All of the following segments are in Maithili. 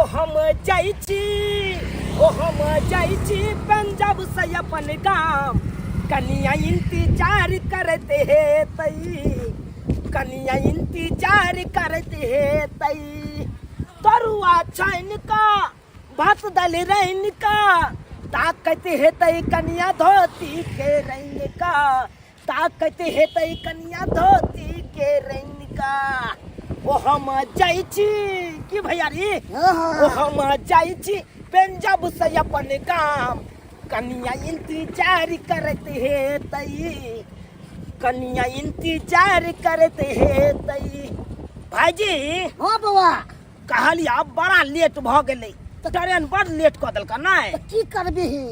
हम जाइ छी, ओ हम जाइ छी पंजाब से अपन गाम, कनिया इंतजार करत हेतै, कनिया इंतजार करत हेतै। तरुआ छानि कऽ भात दालि रानि कऽ ताकत हेतै कनिया धोती के रंग कऽ, ताकत हेतै कनिया धोती के रंग कऽ। ओ हम जाइ छी की भैयारी, ओ हम जाइ छी पंजाब से अपन गाम, कनिया इंतजार करत हेतै, कनिया इंतजार करत हेतै। भाईजी। हाँ बौआ। कहलियै बड़ा लेट भऽ गेलै, तऽ ट्रेन बड़ लेट कऽ देलकै। नहि तऽ की करबिही,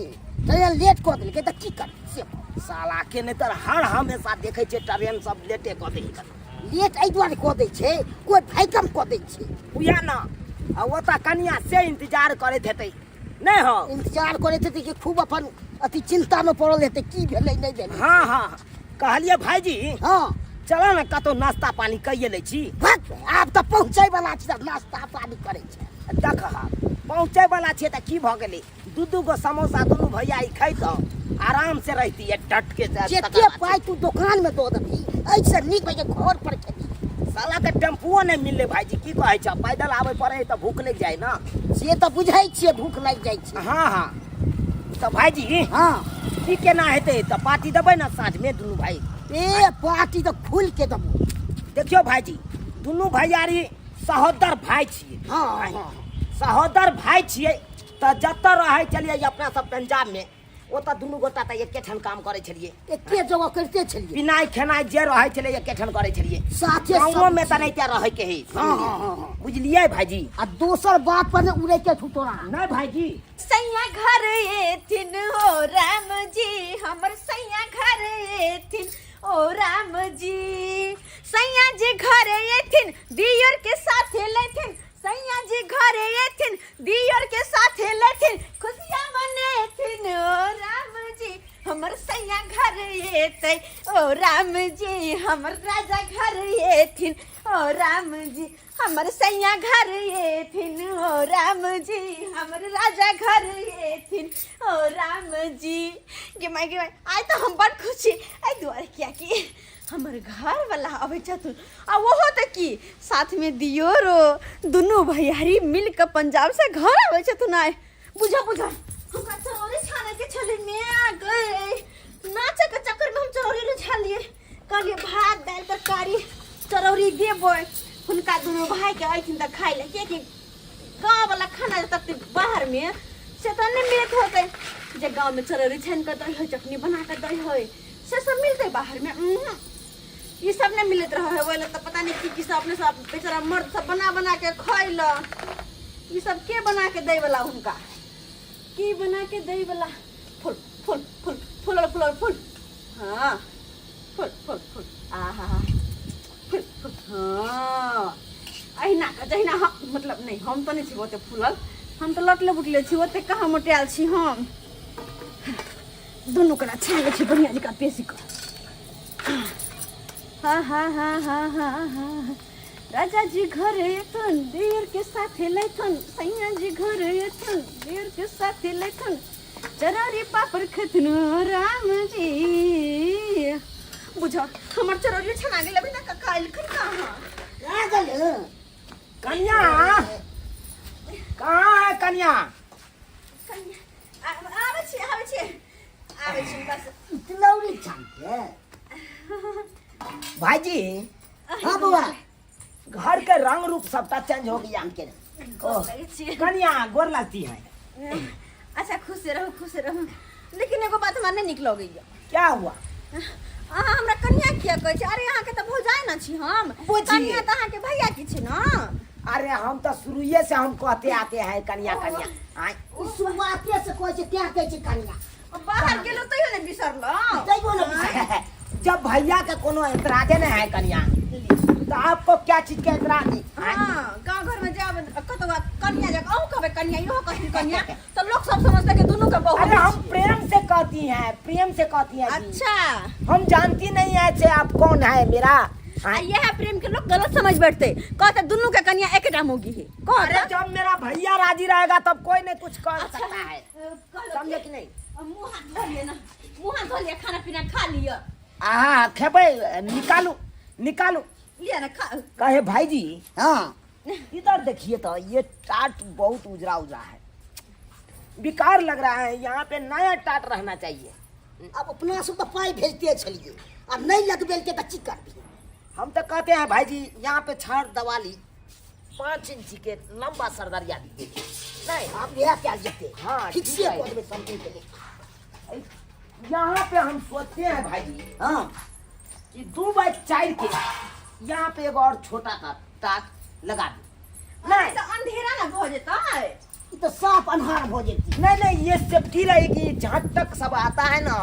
ट्रेन लेट कऽ देलकै तऽ की करबी से कह। साला के नहि तऽ हर हमेशा देखै छियै ट्रेन सब लेटे कऽ दै छै। लेट एहि दुआरे कऽ दै छै, कोइ भैकम कऽ दै छै। उएह ने, आ ओतऽ कनिया से इंतजार करैत हेतै। नहि हौ, इंतजार करैत हेतै कि खूब अपन अथी चिंता में पड़ल हेतै, की भेलै नहि भेलै। हाँ हाँ, कहलियै भाईजी। हाँ। चलऽ ने कतहु नाश्ता पानी कइए लै छी। भक, आब तऽ पहुँचै वाला छी तऽ नाश्ता पानी करै छै। देख, पहुँचै वाला छियै तऽ की भऽ गेलै, दू दू गो समोसा दुनू भैया ई खैतौ आराम से रहितियै डटके। जते पाइ तू दोकान में दऽ देबही, एहिसँ नीक होइ घर पर खेती। साला के टेम्पुओ नहि मिललै भाईजी, की कहै छ, पैदल आबै पड़े तऽ भूख लागि जाइ ने। से तऽ बुझै छियै, भूख लागि जाइ छै। हाँ हाँ, तऽ भाईजी। हाँ। की केना हेतै, तऽ पार्टी देबै ने साँझमे दुनू भाई? ए पार्टी तऽ खुलि के देबो। देखियौ भाईजी, दुनू भैयारी सहोदर भाई छियै। हाँ, हाँ। सहोदर भाई छियै तऽ जतऽ रहै छलियै अपना सब पंजाबमे, ओतऽ दुनू गोटा तऽ एके ठाम काम करै छलियै। एके जगह करिते छलियै। पिनाइ खेनाइ जे रहै छलै एके ठाम करै छलियै। साथे गाँवो सब में तऽ नहि रहै के है। हाँ, हाँ, हाँ, हाँ। बुझलियै भाईजी? आ दोसर बात पर ने उड़ै के छौ तोरा। नहि भाईजी। सैया घर एथिन ओ राम जी, हमर सैया घर एथिन ओ राम जी, सैया जी घर एथिन दियर के साथे लेथिन, सैया जी घर एथिन दियर के साथे लेथिन, खुशियाँ मनेथिन ओ राम जी, हमर सैया घर एतै ओ राम जी, हमर राजा घर एथिन ओ राम जी, हमर सैया घर एथिन ओ राम जी, हमर राजा घर एथिन ओ राम जी। गे माय गे माय, आइ तऽ हम बड़ खुश छी एहि दुआरे कियाकि हमर घरवला अबै छथुन, आ ओहो तऽ की साथमे दियोरो, दुनू भैयारी मिल कऽ पंजाबसँ घर अबै छथुन आइ। बुझा बुझा, हमरा चरौरी छानैके छलै, माय गै, नाचैके चक्करमे हम चरौरी नहि छानलियै। कहलियै भात दालि तरकारी चरौरी देबै हुनका दुनू भाइके, अयथिन तऽ खाइ लए, किएकि गाँववला खाना जे तते बाहरमे से तऽ नहि मिलैत होतै। जे गाँवमे चरौरी छानि कऽ दै हइ, चटनी बना कऽ दै हइ, से सब मिलतै बाहरमे? उहुँ, ई सब नहि मिलैत रहै हइ। ओहि लए तऽ पता नहि की की सब अपने सब बेचारा मर्द सब बना बना के खैलक। ई सब के बना के दै वला हुनका, की बना के दै वला? फूल फूल फूल फूल फूल फूल, हाँ फूल फूल फूल, आहा फूल फूल, हाँ अहिना के जहिना हम, मतलब नहि हम तऽ नहि छी ओते फूलल, हम तऽ लटले बुटले छी, ओते कहाँ मोटायल छी हम। दुनू कना छानि लै छी बढ़िआँ जकाँ पेशी कऽ। हाँ हाँ हाँ हाँ हाँ हाँ, राजा जी घर एथन देर के साथे लेथन, सैया जी घर एथन देर के साथे लेथन, चरौरी पापड़ खेथन राम जी। बुझ हमर चरौरी छना गेल, अभी तक कका एलखिन कहाँ? कहाँ गेल? कन्या कहाँ है कन्या? कन्या आबै छी, आबै छी, आबै छी बस। तिलौरी छानके। भाईजी। हाँ बौआ। घर के रंग रूप सबटा चेंज हो गया। गोर लगै छी। कन्या गोर लगती है। अच्छा खुश रहू, खुश रहू, लेकिन एगो बात हमरा नहि नीक लगैया। क्या हुआ? अहाँ हमरा कन्या किया कहै छी? अरे अहाँके तऽ भौजाइ ने छी हम। बुझिए। कन्या तऽ अहाँके भैया की छी ने। अरे हम तो शुरुए से हम कहते आते हैं कन्या कन्या। आय। ई शुरुआते से कहै छै, तें कहै छै कन्या। बाहर गेलहुँ तैयो ने बिसरलहुँ। तैयो ने बिसरलहुँ। जब भैया के कोनो एतराजे नहीं है कन्या, तो आपको क्या चीज के एतराज है? हाँ, गाँव घर में जाब कतौ कन्या जाक अहूँ कहबै कन्या, इहो कहथिन कन्या, तऽ लोक सब समझतै कि दुनू के बहू। अरे हम प्रेम से कहती हैं, प्रेम से कहती हैं जी। अच्छा। हम जानती नहीं है से आप कौन है मेरा। आ यह प्रेम के लोग गलत समझ बैठते, कहते दुनू के कन्या एकेटा मौगी है। अरे जब मेरा भैया राजी राजी रहेगा तब कोई नहीं कुछ कर अच्छा सकता है, कहलहुँ समझे कि नहीं? मुँह हाथ धो लिअ ना, मुँह हाथ धो लिअ, खाना पीना खा लिअ। आहा खेबै, निकालू निकालू। लिअ ना खा। कहे भाईजी। हाँ। इधर देखिए तो ये टाट बहुत उजरा उजरा है, बेकार लग रहा है, यहाँ पे नया टाट रहना चाहिए। अब अपना सब तऽ पाइ भेजते छलियै, आब नहि लगबेलकै तऽ की करबिही? हम तो कहते हैं भाईजी यहाँ पे छड़ दवाली 5 इंची के लंबा सरदरिया दीजिए। नहीं आब इएह कयल जेतै। हाँ, फिक्से ठीक है। कऽ देबै समथिंग के लेल। यहाँ पे हम सोचते हैं भाईजी हाँ। कि 2 बाई 4 के यहाँ पे एगो और छोटा का टाट लगा दी। नहीं नहीं तऽ अंधेरा ना भऽ जेतै। ई तऽ साफ अन्हार भऽ जेतै। नहीं नहीं, ये सेफ्टी रहेगी, जहाँ तक सब आता है ना,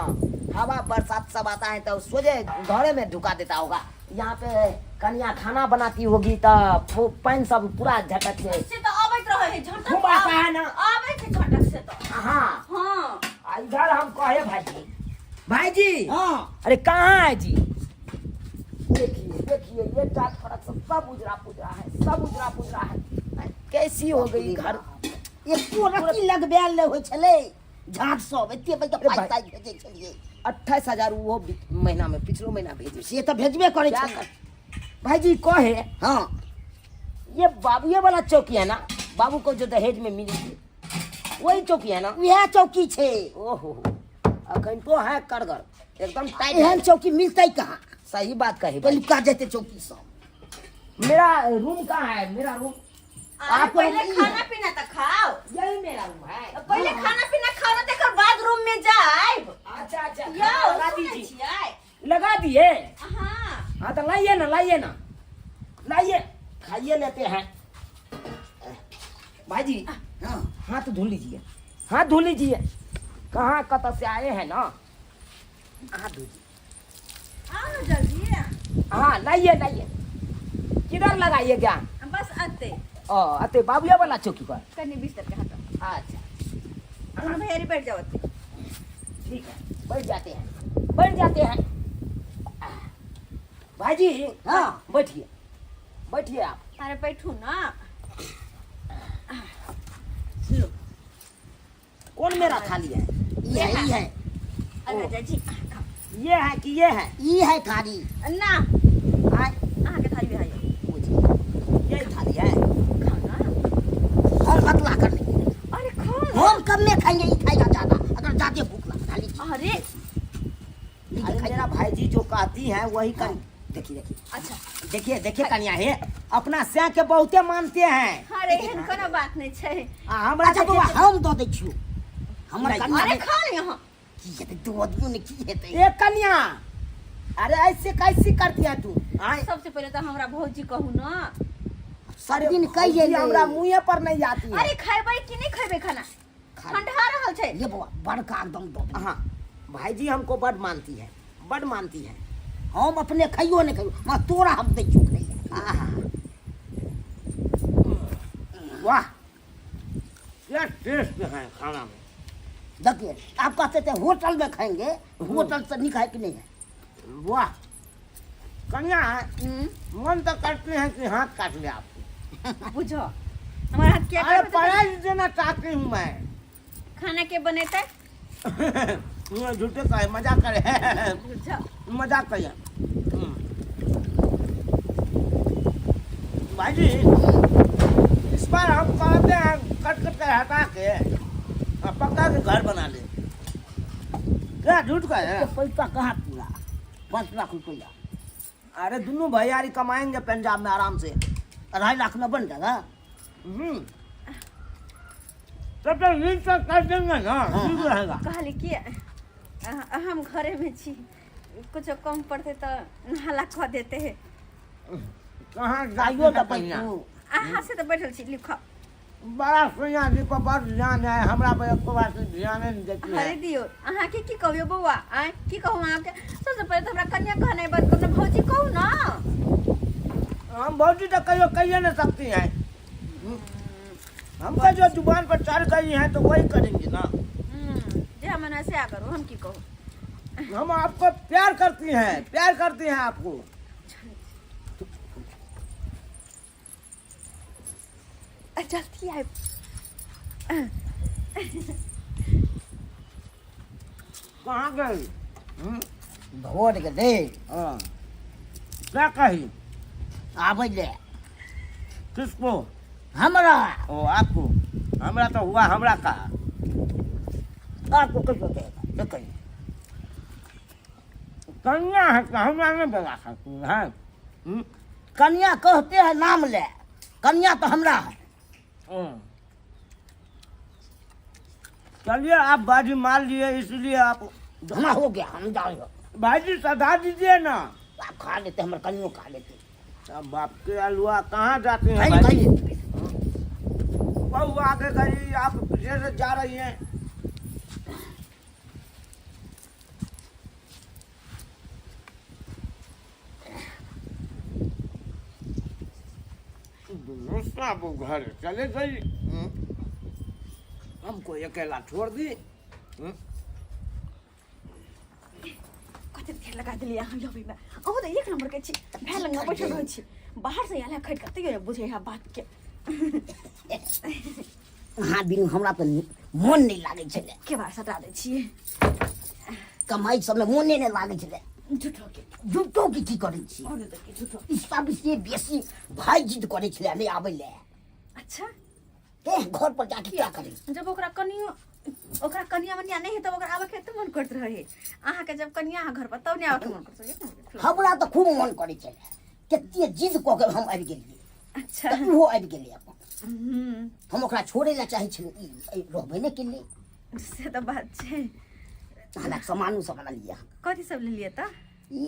हवा बरसात सब आता है तो सोझे घरे में ढुका देता होगा। यहाँ पे कन्या खाना बनाती होगी तो पानी सब पूरा झटक से। से तो अबैत रहे है झटक। खूब आता है ना। अबै छै झटक से तो। हाँ। हाँ। आ इधर हम कहे भाईजी, भाईजी। हाँ। अरे कहाँ है जी? देखिए देखिए ये टाट फड़क सब, सब उजरा पुजरा है, सब उजरा पुजरा है, कैसी हो गई घर। एको रत्ती लगबैल नहि होइ छलै, झाँट सब एते बड़का अरे पाइ भाई। ताइ भेजै छलियै। 28,000 वो महीना में, पिछलो महीना भेजे। से तऽ भेजबे करै क्या छलै। कर? भाईजी कहे। हाँ। ये बाबूए वाला चौकी है ना, बाबू को जो दहेज में मिली थी वही चौकी है ना? वएह चौकी छै। ओहो, अखन तो है करगर एकदम टाइट। एहन चौकी मिलतै कहाँ? सही बात कही भाई। पहिलुका जेतै चौकी सब। मेरा रूम कहाँ है? मेरा रूम अरे आपको पहले ई खाना पीना तो खाओ। यही मेरा रूम है। पहले खाना पीना खाओ ना, तकर बाद रूम में जाइब। अच्छा अच्छा, यौ, खाना लगा सुनै दीजिए। छियै? लगा दिए? हाँ। हाँ तो लाइए ना, लाइए ना, लाइए, खाइए लेते हैं। भाई जी। हाँ। हाथ धो लीजिए, हाथ धो लीजिए, कहाँ कत से आए हैं ना, हाथ धो। आओ ना जल्दी। हाँ लाइए लाइए, किधर लगाइए क्या? बस आते। ओ अते बाबूया वाला चौकी पर। कनी बिस्तर के हाथ। अच्छा। दोनों भैयारी बैठ जाओ अते। ठीक है, बैठ जाते हैं, बैठ जाते हैं। भाई जी। हाँ। बैठिए बैठिए आप। अरे बैठू ना। लो। कौन मेरा थाली है? ई है, ई है। अरे राजा जी, खाओ। ये है कि ये है? ई है थाली। ना। आय। अहाँ के थाली है। यही थाली है। खाओ ना। हम पतला कर लेंगे। अरे खाओ ना। हम कम में खाएंगे, ये खाएगा ज्यादा, अगर ज्यादा भूख लगा थाली। अरे। लीजिए, अरे खाइए। मेरा भाई जी जो कहती है वही कर। देखिए देखिए। अच्छा। देखिए देखिए कन्या है, अपना स्या के बहुते मानते हैं। अरे एहन कोनो बात नहीं छै। आ, हमरा अच्छा देखिए बौआ, तो- हम दऽ दै छियौ। हमर नहीं। कन्या अरे के- खा ले यहाँ। की हेतै, दऽ दियौ ने, की हेतै? ए कन्या, अरे ऐसे कैसी करती है तू? आय। सबसे पहले तो हमरा भौजी कहू ना। सब दिन भौजी कहिए ने। हमरा मुँहे पर नहीं आती है। अरे खेबै कि नहीं खेबै खाना? खा। ठंडा रहल छै। ये बौआ, बड़का एकदम दऽ दियौ। हाँ भाईजी हमको बड़ मानती है, बड़ मानती है। हम अपने खाइयो नहीं खाइयो, मगर तोरा हम दै छियौ खाइले। आहा। वाह क्या टेस्ट है खाना में। देखिए आप कहते थे होटल में खाएंगे, होटल से नहीं खाए कि नहीं है। वाह कन्या है, मन तो करते हैं कि हाथ काट ले आपको। बुझो हमारा हाथ क्या अरे करबे तो पढ़ाई देना चाहती हूँ मैं। खाना के बनेते? झूठे कहे, मजाक करे। बुझो। मजाक करे। भाई जी इस बार हम कहते हैं कट कट कर हटा के और पक्का के घर बना ले। क्या झूठ का है? तो पैसा कहाँ पूरा? 5 लाख रुपया। अरे दोनों भैयारी कमाएंगे पंजाब में आराम से। 2.5 लाख में बन जाएगा। तब तो ऋण तो कर देंगे ना, ठीक रहेगा। कहली कि हम घरे में छी, कुछ कम पड़ते तो नाला खो देते हैं। कहाँ जाइयो जाइयो तो पहिना। बैठू। अहाँ से तो बैठल छी, लिखो। बड़ा सुनिया जी को बड़ ध्यान है, हमरा पर एको बात के ध्यान नहीं देती है। अरे दियो, अहाँ के की कहबियो बौआ? आँय, की कहू अहाँ के? सबसे पहले तो हमरा कन्या कहनाइ बंद करू, भौजी कहू ना। हम भौजी तो कहियो कहिए नहीं सकती हैं। हमका जो जुबान पर चढ़ गई है तो वही करेंगे ना। जे हम ना से करू, हम की कहू? हम आपको प्यार करती हैं, प्यार करती हैं आपको। जल्दी आए। कहाँ गई? भोर के दे। हाँ, क्या कही? आबै ले। किसको? हमरा। ओ आपको? हमरा तो हुआ, हमरा कहा। आपको कैसे कहेगा देखिए। कन्या है तो हमरा नहीं बोला सकती है। कन्या कहते हैं नाम ले, कन्या तो हमरा है। चलिए आप बाजी मार लिए इसलिए आप हमरा हो गया, हम जाएंगे। भाईजी सधा दीजिए ना। आप खा लेते, हमारे कन्यो खा लेते। अब बाप के अलुआ कहाँ जाते हैं? खाइए, भाई? खाइए। बहू आगे गई, आप पीछे से जा रही हैं। दोनों साहब घर चले गई, हमको अकेला छोड़ दी। कते देर लगा देलियै अहाँ लबैमे। अहूँ तऽ एक नम्बरके छी, भाय लग बैठल रहै छी, बाहरसँ आयल है खटि कऽ तैयो नहि बुझै है बातके। अहाँ बिनु हमरा तऽ मोन नहि लागै छलै। के बार सटा दै छियै। कमाइ सबमे मोने नहि लागै छलै। झूठो के। झूठो के की करै छी? आओर तऽ की झूठो। ई सबसे बेसी भाय जिद करै छलै नहि आबै लए। अच्छा। ते घर पर जाके क्या करी? जब ओकरा कनियो ओकरा कनिया मनिया नहि है तब ओकरा आबऽ के एते मन करैत रहे। अहाँके जब कनिया अहाँ घर पर तब नहि आबऽ के मन करैत रहे। हमरा तऽ खूब मन करै छलै, कते जिद कऽ के हम आबि गेलियै। अच्छा। तऽ ओहो आबि गेलै अपन। हम्म। हम ओकरा छोड़ै लए चाहै छलियै, ई रहबे नहि केलै। से तऽ बात छै। हमरा सामानो सब आनलियै अहाँ। कथी सब लेलियै तऽ? ई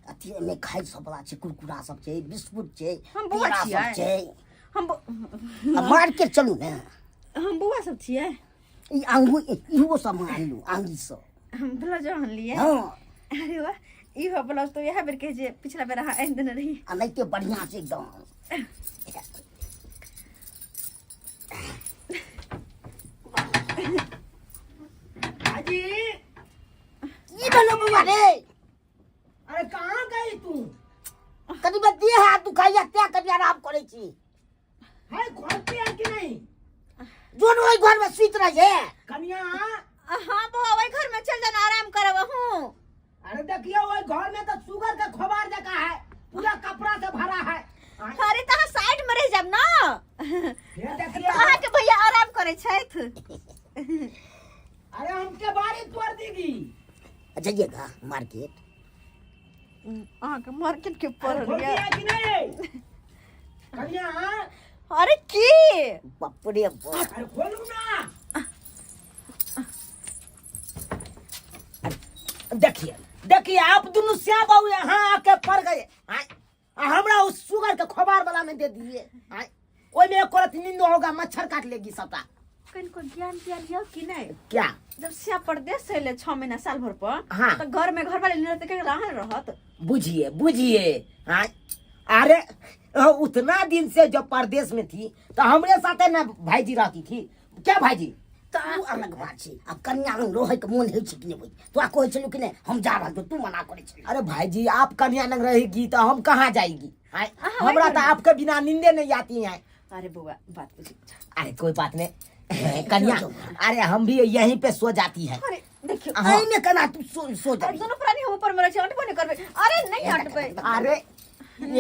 अथी एहिमे खाइ सब बला छै, कुरकुरा सब छै, बिस्कुट छै, हम बौआ केरा सब छियै। छै। हम आ मार्केट चलू ने। हम बौआ सब छियै। ई आंगू इहो सब आनलू, आंगी सब। हम ब्लाउज आनलियै। हँ। अरे वाह, इहो ब्लाउज तऽ इएह बेर कहै छै, पिछला बेर अहाँ आनि देने रही। आ नहि तऽ बढ़िआँ छै एकदम। भाजी। की भेलो बौआ रे? अरे कहाँ गई तू? कनी बे देह हाथ दुखाइया तें कनी आराम करै छी। है खोलती है कि नहीं? जोन ओहि घर में सुति रही है। कनिया। हाँ बौआ, ओहि घर में चल जाना, आराम करब अहूँ। अरे देखियो ओहि घर में तो सुगर के खोबार जका है, पूरा कपड़ा से भरा है। अरे तो अहाँ साइड में रह जाब ना। हे देखियो। तो अहाँ के भैया आराम करे छथि। अरे हमके बारी तोड़ देगी। जाइएगा मार्केट। अहाँ के मार्केट के अरे पड़ल खोलती ये। है कि नहीं? कनिया। अरे की? बाप रे बाप। अरे खोलू ना। देखिए देखिए, आप दोनों श्याम बाबू यहाँ आके पड़ गए। आय, आ हमरा उस सुगर के खोबार वाला में दे दिए। आय, ओई में एक औरत नींद होगा, मच्छर काट लेगी सबटा। कनिको ज्ञान त्यान यौ कि नहीं? क्या? जब सिया परदेश से अयलै 6 महीना साल भर पर, हाँ। तऽ घर में घर वाले नहीं रहते, केकरा अहाँ रहत? बुझिए बुझिए। हाँ, अरे उतना दिन से जब परदेश में थी तो हमरे साथे ना भाईजी रहती थी। क्या भाईजी? तऽ उ अलग बात छै। आब कन्या लग रहैके मोन होइ छै कि नहि होइ? तोरा कहै छलू कि नहि हम जा रहल छी, तू मना करै छली। अरे भाईजी, आप कन्या लग रहेगी तो हम कहाँ जाएगी? हाँ, अहाँ हमरा वही तो आपके बिना नींदे नहीं आती है। अरे बौआ, बात बुझी। अरे कोई बात नहीं कन्या, अरे हम भी यहीं पे सो जाती है। अरे देखियो, हाँ। एहिमे केना तू सो अरे जाबी? दोनों प्राणी हम ऊपर में रहै छी, अटबो नहि करबै। अरे नहीं अटबै। अरे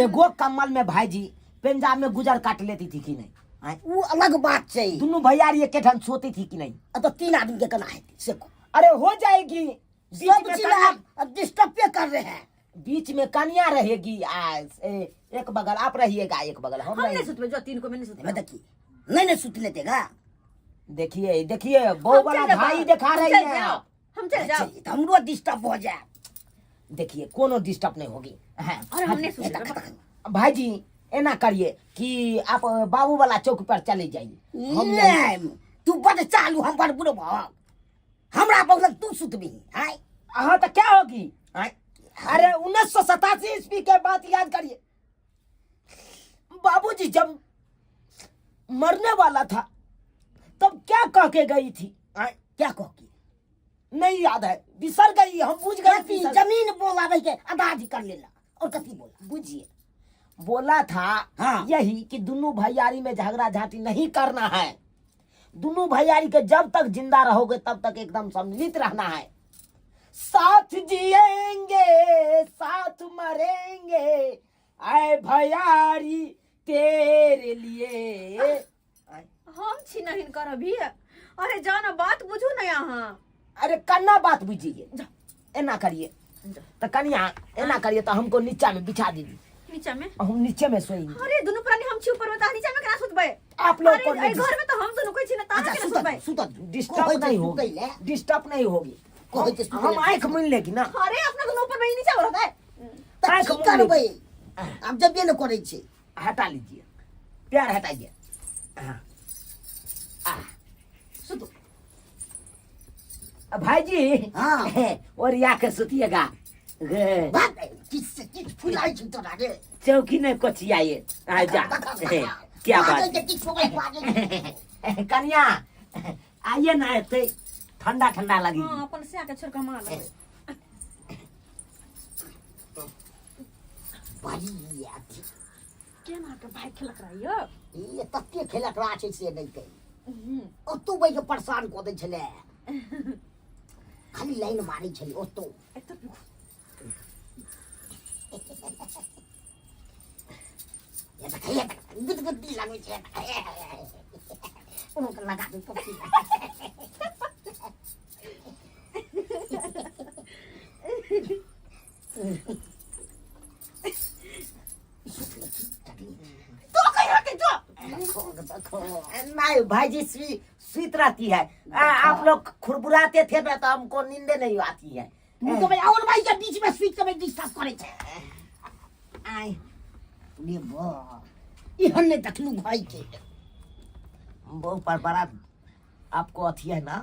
एगो कम्बल में भाईजी पंजाब में गुजर काट लेती थी कि नहीं? आँय? उ अलग बात छै। दोनों भैयारी एक ठाम सोती थी कि नहीं? आ तो 3 आदमी के केना हेतै से कहू। अरे हो जाएगी। बीच सब में चीज कन्या आप अब डिस्टर्ब पे कर रहे हैं। बीच में कन्या रहेगी, आ, एक बगल आप रहिएगा, एक बगल हम हम नहीं रहेंगे। सुतबे, जो 3 को मैं नहीं सुतबे। मैं देखी नहीं नहीं सुत लेतेगा। देखिए देखिए, बहु हम वाला चल जाओ। भाई दिखा हम रही चल है जाओ। आप। हम चल जाओ। अच्छा, तो हमरो डिस्टर्ब हो जाए। देखिए कोनो डिस्टर्ब नहीं होगी। हाँ। और हम नहीं सुतबे। देखा, देखा। भाई जी ऐना करिए कि आप बाबू वाला चौक पर चले जाइए। हम नहीं। नहीं, तू बड़ चालू, हम बड़ बुढ़ो भग। हमरा बगल तू सुतबी। आय। हाँ तो क्या होगी? आय। अरे 1987 ईस्वी के बात याद करिए, बाबूजी जब मरने वाला था तब क्या कह के गई थी? आय। क्या कह के? नहीं याद है, बिसर गई, हम बुझ गए। कथी बिसर- जमीन बोलावे के अदाजी कर लेला और कथी बोला? बुझिए, बोला था हाँ। यही कि दोनों भैयारी में झगड़ा झांटी नहीं करना है, दोनों भैयारी के जब तक जिंदा रहोगे तब तक एकदम सम्मिलित रहना है। साथ जिएंगे साथ मरेंगे आए भैयारी तेरे लिए। हम छी न हिनकर अभी। अरे जाओ ना, बात बुझू ना यहाँ। अरे कन्ना बात बुझिए, एना करिए तो कनिया एना करिए तो हमको नीचा में बिछा दीजिए। नीचा में? हम नीचे में सोएंगे। अरे दुनू प्राणी हम छी ऊपर में, त नीचा में केना सुतबै? आप लोग अरे को एहि घर में तो हम दुनू कोई छी ना, त अच्छा केना सुतत सुतबै? सुतत डिस्टर्ब नहीं होगी, डिस्टर्ब नहीं होगी। कहै छै सुतै हम ले। आंख मूंद लेगी ना। अरे अपना दुनू ऊपर में ही नीचा में रहता है। तऽ आँखि की मूंद करबै आब जबे ने करै छै। हटा लीजिए, प्यार हटाइए। हाँ। आ, सुतू। भाई जी हाँ। और या के सुतिएगा। गे, बात किछ किछ फुलाइ छै तोरा रे। चौकी नहीं कोचियाए आ जा। क्या बात बाजै किछ होबै बाजै है। कन्या आइए ना, एते ठंडा ठंडा लगी। हाँ अपन से आके छोड़ के हम आ लेबै। बड़ी अथी केना के भाई खेलक रही यो? ई तते खेलक रहा छै से नहि कही। ओतौ बैठ के परेशान कऽ दै छलै, खाली लाइन मारै छलै ओतौ। एतऽ ये देखै गुदगुदी लागै छै, ओ लगा दे पप्पी। तो कहीं हटे जो। देखो देखो नहीं भाई जी स्वीत रहती है। आप लोग खुरबुराते थे ना तो हमको नींदे नहीं आती है। तू तो भाई और भाई के बीच में स्वीट के डिस्टर्ब करे छै। आय रे बा इहन नहीं देखलू भाई के। बहु पर बड़ा आपको अथी है ना।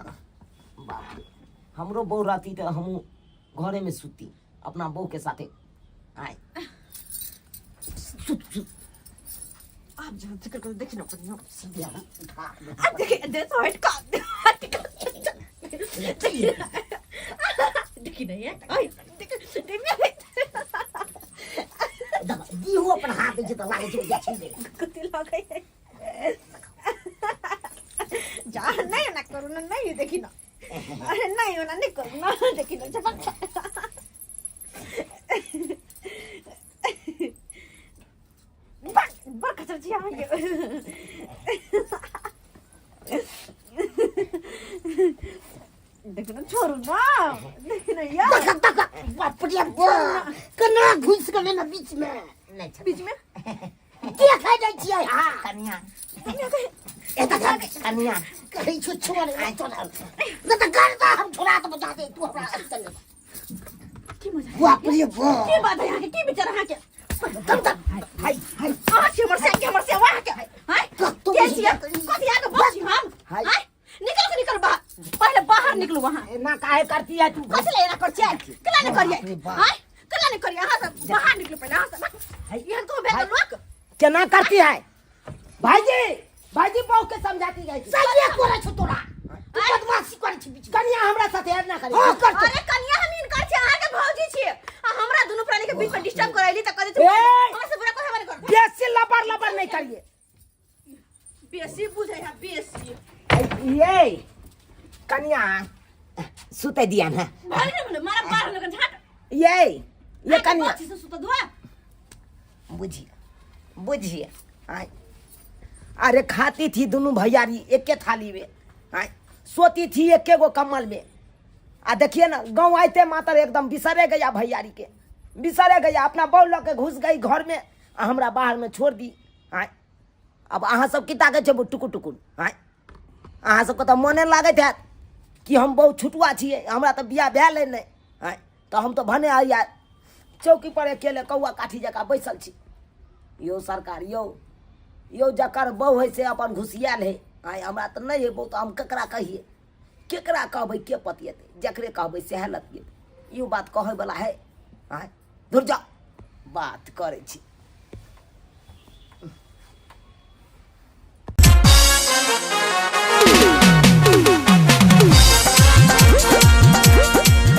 बाप रे, हमरो बहू रहती तो हम घरे में सुती अपना बहू के साथे। आय सुत सुत आप जहाँ जिक्र करो देखी ना पड़ी। सीधे उठा। अब देखिए दे तो हट का हट का देखी नहीं है। आई देख देख दीहो अपन हाथ दै छै तऽ लागै छै जा छीन ले। कुत्ती लग गई है। जा नहीं ना करू ना, नहीं देखी ना। अरे नहीं ना नहीं करू ना, देखी ना जब बड़ बड़ खचर छी अहाँ के। देखो ना छोड़ू ना, देखी ना यार। देख देख बाप रे बाप केना घुसि गेलै ने बीच में। नहीं छोड़ू। बीच में देखै जाइ छियै। हाँ कन्या ए देख कन्या कहै छौ छोड़ छोड़ नहि तऽ गर्दा हम छोड़ा तऽ बचा दे तू हमरा चल। की मजा बाप रे बाप की बात है यहाँ के, की विचार अहाँ के? तब तक हाय हाय अहाँ छी हमर से, हमर से वहाँ के हाय कतौ के छियै कथी आके बस हम हाय। हाय निकल के निकल बाहर, पहले बाहर निकलू वहाँ। एना काहे करती है तू? कथी ले एना कर छियै? केना नहि बाप रे करियै? बाप। हाय केना नहि करियै? अहाँ सब बाहर निकलू पहले अहाँ सब। एहन को भेल लोक केना करती है भाईजी? भाईजी बहू के समझाती गई। सहिए करै छौ तोरा, तू बदमाशी करै छी बीच में। कन्या हमरा साथे एना करी। हाँ कर अरे कन्या हम इनकर छी, अहाँ के भौजी छी आ हमरा दुनू प्राणी के बीच में डिस्टर्ब करैली त कहै छै ए! हमरा से बुरा कोई हमारे कर। बेसी लबर लबर नहीं करिए। बेसी बुझै है बेसी। ये कन्या सुते दिया ना। भले ने बोले मारा बाहर लगन झाट। ये कन्या अच्छी से सुत दुआ। बुझिए बुझिए। आय अरे खाती थी दोनों भैयारी एके थाली में, आय सोती थी एके गो कमल में। आ देखिए ना गाँव आते मातर एकदम बिसरे गया भैयारी के, बिसरे गया अपना बहू लऽ के घुस गई घर में आ हमरा बाहर में छोड़ दी। आय अब अहाँ सब की ताकै छै टुकुर टुकुर? आय अहाँ सबके तऽ मने लागैत हैत कि हम बहुत छुटुआ छियै, हमरा तऽ बियाह भेल है नहि। आय तऽ हम तऽ भने आइया चौकी पर अकेले कौआ काठी जकाँ बैसल छी। यौ सरकार यौ, यौ जकर बहु है से अपन घुसियाल है। आय हमरा तऽ नहि है बहु, तऽ हम केकरा कहियै, केकरा कहबै, के पतियेतै? जकरे कहबै सएह लतियेतै। यो बात कहैवला है? आय धुर जाओ, बात करै छी।